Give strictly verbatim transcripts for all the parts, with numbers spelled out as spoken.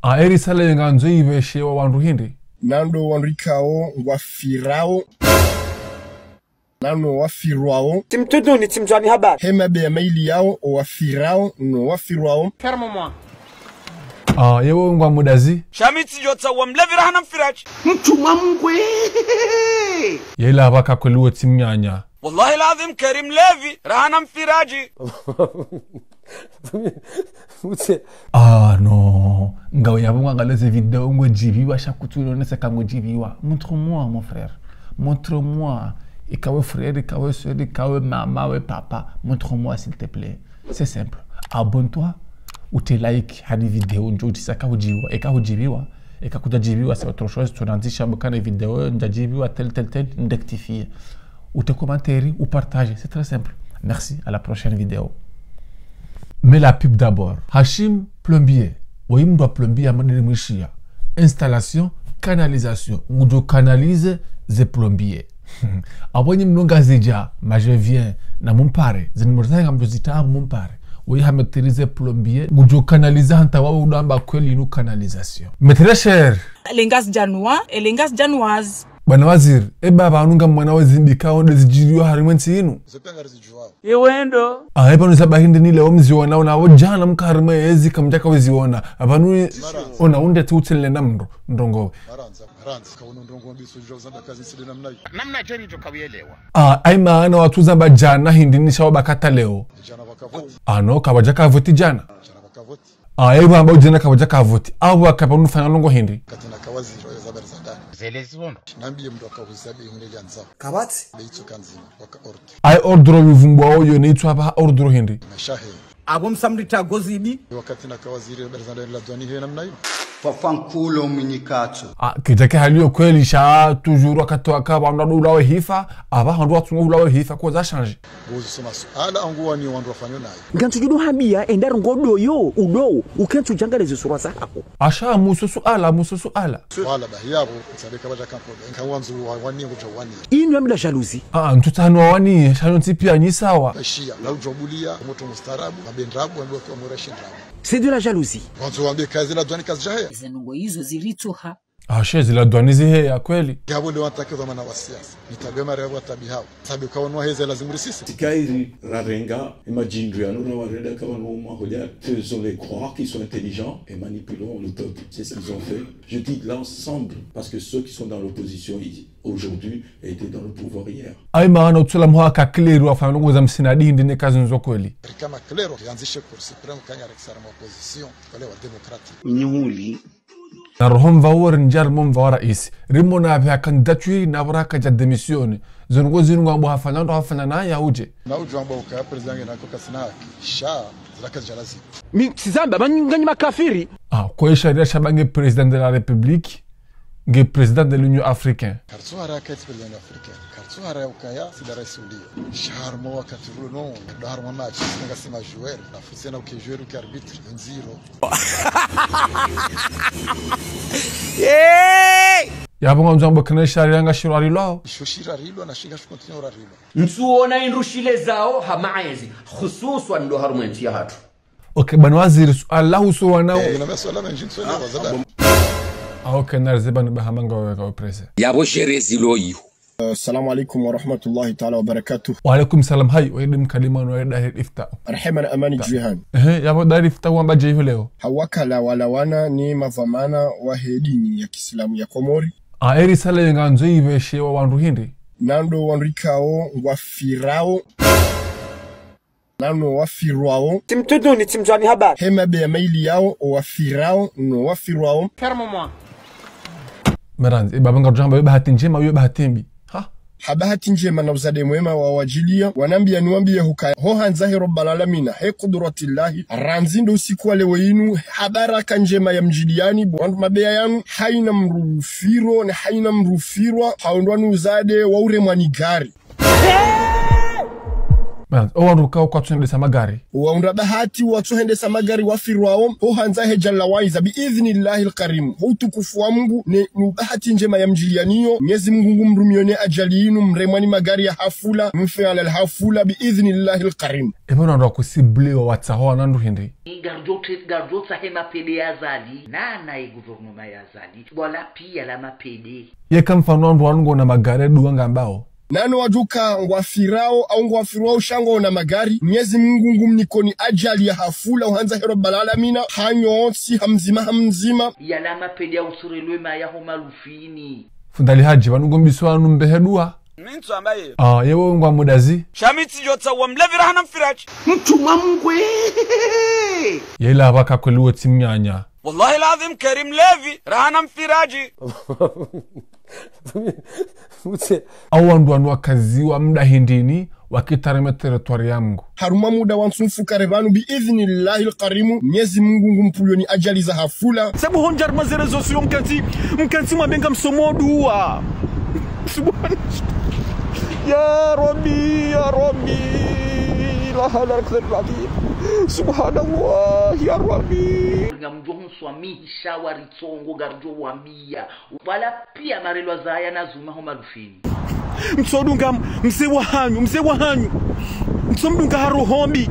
A, eri sala yengandzo ipveshe wa wandru hindri? Nando wandru ikao ngwafirao. Nano wafirwao. Tsimtsuduni, tsimtswani habari. Hema be ya maili yao, o wafirao, no wafirwao. Ferme-moi. A, yewe ngwa mudazi? Sha mi tsidjotsaha mlevi rahana mfiraji. Mtrumwa mngwe. Yela abaka kweli wo tsi mnyanya. Wallahi ladhim keri mlevi rahana mfiraji. Mutse. Ah, non. Ngawe yapvo ngwangalie ze video ngudjiviwa, sha kutsu nonesa ka ngudjiviwa. Montre-moi, mon frère. Montre-moi. Ikawe frère, ikawe sœur, ikawe maman, we papa. Montre-moi, s'il te plaît. C'est simple. Abonne-toi. Ou te like, hani video ndjo utsisa ka udjiviwa. Eka udjiviwa. Eka kudjadjiviwa, c'est autre chose. Tsunandzisha mkana video, ndjadjiviwa, tel, tel, tel, ndrectifier. Ou te commenter, ou partager. C'est très simple. Merci, à la prochaine vidéo. Mais la pub d'abord. Hachim Plombier. Woyi mndru wa plombier ya madini mwishiya. Installation, canalisation. Ngudjo canaliser ze plombier. Apvo nyi mlonga zidja, ma je viens, na mumpare, zini murza nga mbuzi ta mumpare. Woyi ha maîtriser plombier. Ngudjo canaliser hanta wawe udamba kweli inu canalisation. Maître cher. Elengas Janwa, Elengas Janwas. Bwana waziri, eba pvanu ngamwona wezimbi kaonde zidjiriwa harimwa entsi inu. Zo pia ngarizidjuwao. Iwendo. A, eba nuza bahindi nile omziona ona wo djana mka harimwa yezi kamdjaka weziona. Apvanu ona unde tsi utsi nile na mndru, ndrongo. Marandza, marandza, kawono ndrongo mbisu djo zamba kazi nside namna iyo. Namna djeni djo kawuyelewa. A, ayi maana watsu zamba djana hindri nisha wabakata leo. Djana wakavoti. A, no, kawadjaka voti djana. Djana wakavoti. A, eba amba udjana kawadjaka voti. Apvo wakapva nufanya ndrongo hindri. Wakati naka waziri wa ze habari za ndani. Zele ziwono. Nambiye mndru akauza be hunde djandza. Kawati. Be itso kandzima, waka ordre. Ayi ordre mivumbo oyo ne itso apvaha ordre hindri. Mashahe. Apvo msamri ta gozibi. Wakati naka waziri wa ze habari za ndani la douane he namna iyo. Fafa nkulo mwinyikatso. A, kidjake hali yo kweli sha toujours wakati waka wandru ndo ulawe hifa, apvaha ndo watsungo ulawe hifa ko za change. Bozi soma suala angu wani wandru wafanyo nayo. Ngantsudjo hambia, enda rongoa udoyo, udo, ukentsu djangalie ze surwa zaho. Asha, musu suala, musu suala. Suala bahi yapvo, ntsabe kawadjaka nkodo, nka wandzo wa, wani ngudjo wani. Inu yambi la jalousie. A, ntsu tanu wani, sha nyontsi pia nyi sawa. Bashiya, la udjo buliya, motro mustaarabu, mabendrabu, wambi wakiwa murashi ndrabu. C'est de la jalousie. Wandzo wambe kazi la douane kazidjaheya. Ze ndrongo izo ziritsoha. A, she zi la douane ziheya kweli. Ngapvo le wantakiza mana wa siasa. Nitabe mare yapvo watabi hawo. Sabe kawono waheze lazimu risise. Tsi kairi rarenga, e madjindru yanu rawarenda kama no mahoja, faisons-les croire qu'ils sont intelligents et manipulons le peuple. C'est ce qu'ils ont fait. Je dis l'ensemble, parce que ceux qui sont dans l'opposition, ils, aujourd'hui, étaient dans le pouvoir hier. Ayi maana utsula mwa ka clair wafanya ndrongo za msinadi hindri ne kazi ndzo kweli. Rikama clair, yandzishe Cour suprême kanya rekisara ma opposition, kale wa démocratique. Inyihuli. Na roho mva wori ndjari mo mva wa raisi. Rimona apve ha candidature na pvo raka dja démissionner. Zo ndrongo zinu ngwambo hafanya ndo hafanya naye udje. Na udjo amba uka président nge nako kasina haki. Sha, zila kazidja lazimu. Mi, tsi zamba, ba nganyi makafiri. A, ko ye sharia shamba nge président de la République, nge président de l'Union africaine. Karitsu hara kati président africaine. Karitsu hara ukaya, sida raisi uliyo. Sha harumwa wakati ulo no, ndo harumwa match, sina ngasi ma joueur. Na futsi na uke joueur uke arbitre, ndziro. Hey! Yapvo ngamdjo amba kana sharia nga shiro arilwao. Sho shira rilwa na shinga sho continue ura rilwa. Ntsuona indru shile zao ha maezi, hususwan ndo harumwa entsi yahatru. Ok, bwana waziri, suala husu wanao. Eh, ina masuala mendji ntsuelewa za ndani. A, ok, narize bwana baha manga weka uprese. Yapvo sherezi lo iho. Assalamu alaikum wa rahmatullahi ta'ala wa barakatuh. Wa alaikum salam. Hayi, wa idi mkalima no wa idi ifta. Marahaba na amani dju hanyu. Ehe, yapvo dari ifta wamba dje iho leo. Hawakala walawana ni madhwamana wahe dini ya kiislamu ya Komori. A, eri sala yengandzo ipveshe wa wandru hindri? Nando wandru ikao ngwafirao. Nano wafirwao. Tsimtsuduni, tsimtswani habari. Hema be ya maili yao, o wafirao, no wafirwao. Ferme-moi. Marandzi, e baba ngarudjo hamba, yo bahati ndjema, yo bahati mbi. Ha? Ha bahati ndjema na uzade mwema wawadjiliya, wanambiya niwambiye hukaya. Ho handza he Rabbal Alamina, he kudratillahi, randzi ndo usiku wa leo inu, ha baraka ndjema yamdjiliyani, bo wandru mabeya yanu, hayina mdru ufiro, ne hayina mdru ufirwa, haundrwa ni uzade, wa uremwa ni gari. Ah, o wandru kao kwatsuhendesa magari. Wahundra bahati watsuhendesa magari wafirwao, ho handza he ajali la waiza, bi idhnillahi lkarim. Ho utukufu wa Mungu, ne, ne bahati ndjema ya mdjiliyaniyo, Mnyezi Mungu ngumrumiyo ne ajali yinu, mremwa ni magari ya hafula, mfe ala lhafula, bi idhnillahi lkarim. Epvo wandru wakusibliwa watsaho wanandru hindri. Ngaridjo te-, ngaridjo tsaha ye mapede ya Azali, nana ye gouvernement ya Azali, wala piya la mapede. Yeka mfano wandru wanu ngwona magari dua ngambao. Nano wadjuka ngwafirao, au ngwafirwao sha ngwona magari, Mnyezi Mungu ngumnikoni ajali ya hafula, uhandza he Rabbal Alamina, hanyu wontsi, ha mdzima, ha mdzima. Yala mapede ya usurelwe maya ho malufini. Fundi Ali Hadji, pvanu ngombiswa wanu mbehe dua. Mi ntsu amba ye. Ah, yewe ngwa mudazi. Sha mi tsidjo tsaha mlevi rahana mfiraji. Mtrumwa Mngu. Yela pvaka kweli wo tsi mnyanya. Wallahi ladhim keri mlevi rahana mfiraji. Mutse. Au wandru wanu wakaziwa mda hindrini, wakitareme territoire ya Mngu. Harumwa muda wa ntsu mfukare pvanu bi idhnillahi lkarimu, Mnyezi Mungu ngumpvuyoni ajali za hafula. Sabu hondja harumwa ze réseaux sociaux mkantsi, mkantsi mwabenga msomo dua. Subhan-, ya Rabbi, ya Rabbi, la hawla wala quwwata illa billah. Subhanallah, ya Rabbi. Ngamdjo hunswamihisha wa ritsongo, ngaridjo wambiya. Wala piya marelwa zaya na zuma ho malufini. Mtsodunga mze wahanyu, mze wahanyu. Mtsomdunga ha roho mbi.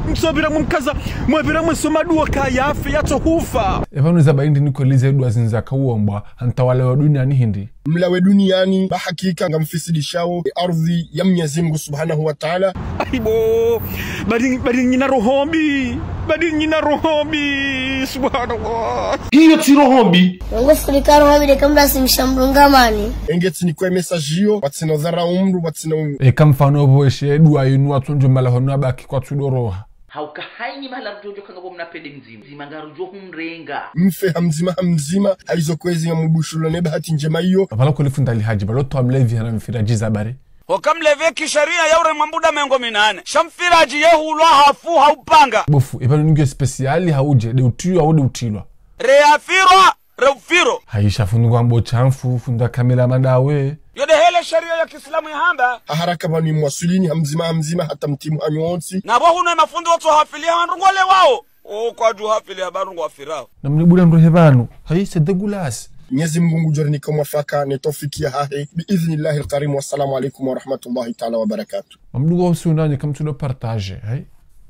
Mtsopvira mumkaza, mwapvira mwesoma dua ka yafe, yatsohufa. Epvanu zaba hindri niko lize dua zindza kauombwa, hantsa wale wa duniani hindri. Mlawe duniani, ba hakika ngamfisidishao, e ardhi ya Mnyezi Mungu Subhanahu wa Ta'ala. Aibo, badi, badi nyina roho mbi, badi nyina roho mbi, subhanallah. Iyo tsi roho mbi. Ngo funika roho mbi de kamda simsha mdunga mani. Enge tsi nikwe message iyo, watsina udhara umru, watsina um- Eka mfano pvo eshe dua yinu watsondjo mala hono abaki kwatsudoroha. Hauka hayini mahala rudjo djo kanga pvo mna pede mdzima. Mdzima ngarudjo humrenga. Mfe ha mdzima ha mdzima, haizo kwezi ngamubushulwa ne bahati ndjema iyo. Pvala kweli fundi Ali Hadji, pvalo twa mlevi hana mfiraji za bari. Hoka mlevi kisharia ya uremwa mbuda mengo minane. Sha mfiraji ye hulwa hafu ha upanga. Bofu, epvanu ningo spécial haudje, de utiywa au de utilwa. Reafirwa, reufiro. Haisha fundi ngwambo shamfu, fundi kamela madawe. Yo de hele sharia ya kiislamu ihamba. Ha haraka pvanu imwasulini ha mdzima ha mdzima hata mtimu hanyu wontsi. Na pvo huno emafundi wotso hafili ha wandru ngwalewao. O kwadju hafili ha wandru ngwafirao. Na mnibuda mdru he pvanu. Hayi, c'est dégueulasse. Mnyezi Mungu ngudjo rinika mwafaka ne taufiki yahahe. Bi idhnillahi lkarim. Wassalamu alaikum wa rahmatullahi ta'ala wa barakatuh. Mamdunga usi unani kamtsudo partage, hayi?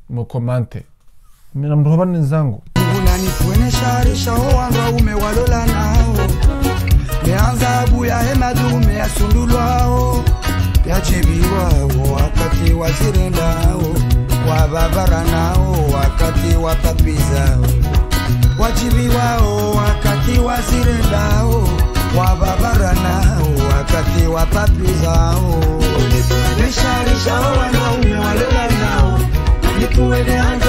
Mo commente. Mina mdru hapvani ndzangu. Unani kwene shari sha ho wandru waume walola nao. Ne adhabu yahe madume yasundulwao. Yadjibiwao wakati wazirendao. Wababara nao wakati wapapizao. Wadjibiwao wakati wazirendao. Wababara nao wakati wapapizao. Ne shari sha ho wandru waume walola nao. Nikuwene anga